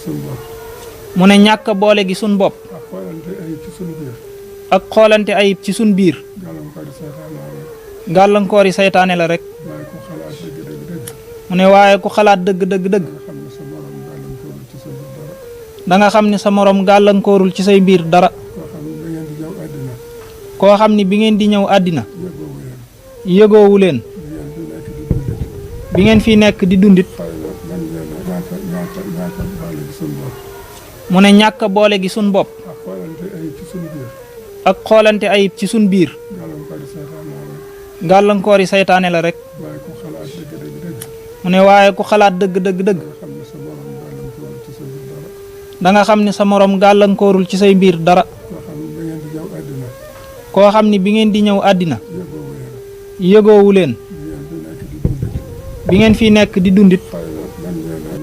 suñu bopp. mu ne ñàkk a boole gi suñ bopp. ak xoolante ayib ci suñu biir. ak xoolante ayib ci suñ biir. gàllankoor yi seytaane la rek. waaye ku xalaat dëgg dëgg dëgg. da nga xam ne sa morom gàllankoorul ci say mbir dara. koo xam ni bi ngeen di ñëw àddina. yëgoowu leen. bi ngeen fi nekk di dundit. mu ne ñàkk a boole gi suñ bopp. ak xoolante ayib ci suñ biir. gàllankoor yi seytaane la rek. mu ne waaye ku xalaat dëgg dëgg dëgg. da nga xam ne sa morom gàllankoorul ci say mbir dara. koo xam ni bi ngeen di ñëw àddina. yëgoowu leen. bi ngeen fi nekk di dundit.